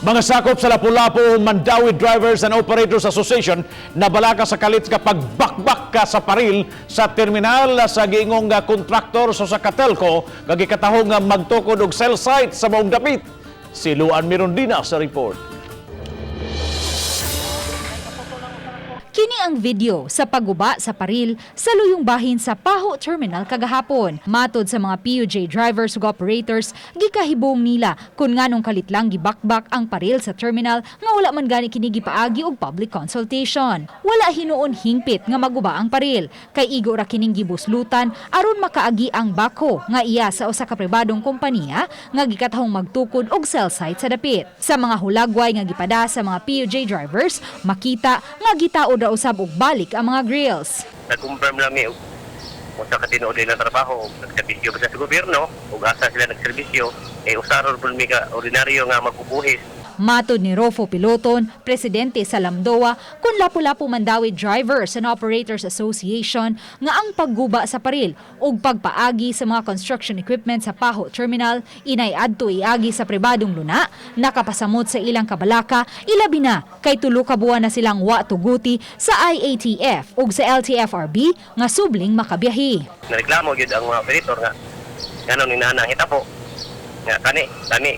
Mga sakop sa Lapu-Lapu Mandaue Drivers and Operators Association nabalaka sa kalit kapag bakbak ka sa paril sa terminal sa giingong kontraktor sa Katelco nga gikatahong nga magtukod og cell site sa maong dapit. Si Luan Mirondina sa report. Kini ang video sa pagguba sa paril sa luyong bahin sa Paho Terminal kagahapon. Matod sa mga PUJ drivers ug operators, gikahibong nila kung nganong kalit lang gibakbak ang paril sa terminal nga wala man gani kini gipaagi og public consultation. Wala hinuon hingpit nga maguba ang paril kay igo ra kining gibuslutan aron makaagi ang backhoe nga iya sa usa ka pribadong kompanya nga gikatahong magtukod og cell site sa dapit. Sa mga hulagway nga gipada sa mga PUJ drivers, makita nga gitaod ra usab og balik ang mga grills. Nag-confirm lang mi og kung sa katinuod ng trabaho, og nagserbisyo ba sila sa gobyerno, ug asa sila nagserbisyo, eh usaron pud mi ka ordinaryo nga magbubuhis. Matod ni Rofo Piloton, presidente sa Lamdoa, kun Lapu-Lapu Mandaue Drivers and Operators Association, nga ang pagguba sa paril ug pagpaagi sa mga construction equipment sa Paho Terminal inay adto iagi sa pribadong luna, nakapasamot sa ilang kabalaka, ilabi na kay 3 ka buwan na silang wa tuguti sa IATF ug sa LTFRB nga subling makabiyahe. Nareklamo gyud ang mga operator nga ngano ni nana ang hitabo nga kani kami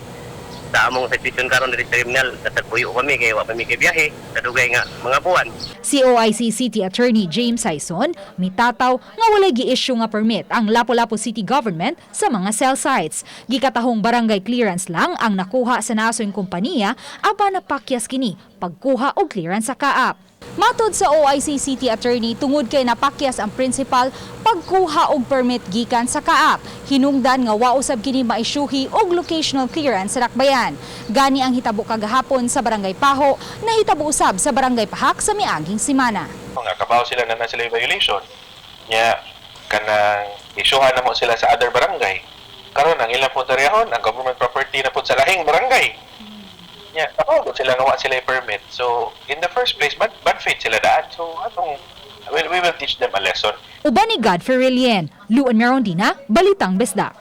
sa among sitwasyon karon diri sa terminal, natagpuyo kami kay wa pa mi kay biyahe sa dugay nga mga buwan. Si OIC City Attorney James Sayson mitataw nga walay gi-issue nga permit ang Lapu-Lapu City Government sa mga cell sites. Gikatahong barangay clearance lang ang nakuha sa naasoy kompanya apan napakyas kini pagkuha og clearance sa CAAP. Matod sa OIC City Attorney, tungod kay napakyas ang principal pagkuha og permit gikan sa CAAP, hinungdan nga wa usab kini maisyuhi og locational clearance sa Dakbayan. Gani ang hitabo kagahapon sa Barangay Paho, nahitabo usab sa Barangay Pahak sa miaging semana. Mga kabaw sila na na sila yung violation nya, kanang isyuhan na mo sila sa other barangay. Karon ang ilang puntaryahon ang government property na pud sa lahing barangay nya, kabaw pud sila nga wa sila permit. So in the first place, bad faith sila daan. So atong we will teach them a lesson. Uban ni Godfrey Relien, Luan Merondina, Balitang Bisdak.